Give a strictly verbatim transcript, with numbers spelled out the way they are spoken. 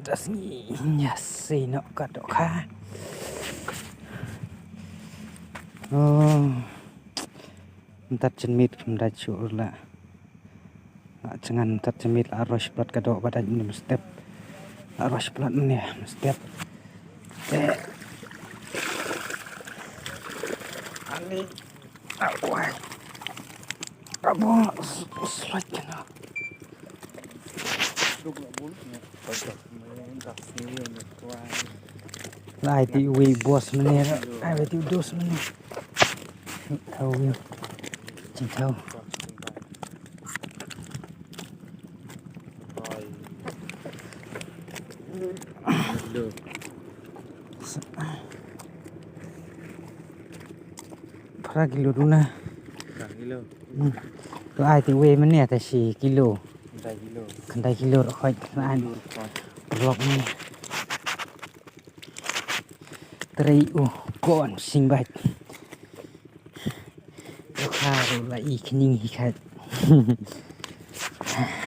Da sngi ïa sei noh ka dohkha. Oh. Mynta janmiet kam dait shuh ruh la. La jngan mynta janmiet la rush palat ka doh ba dait mynne mynstep. La rush palat mynne mynstep. Te. Ani. Awai. Abo slide kena. Lai ti wi bos mene, ai ti dos mene. Tau wi. Chin tau. Phra kilo duna. Phra kilo. Hmm. To ai ti wei mane ta shi kilo. Khyndai kilo. Khyndai kilo ro khoi. Ai. Kilo ro khoi. Paralok ni. Trei u kon sing bait. Kha ru la i khning hi khat.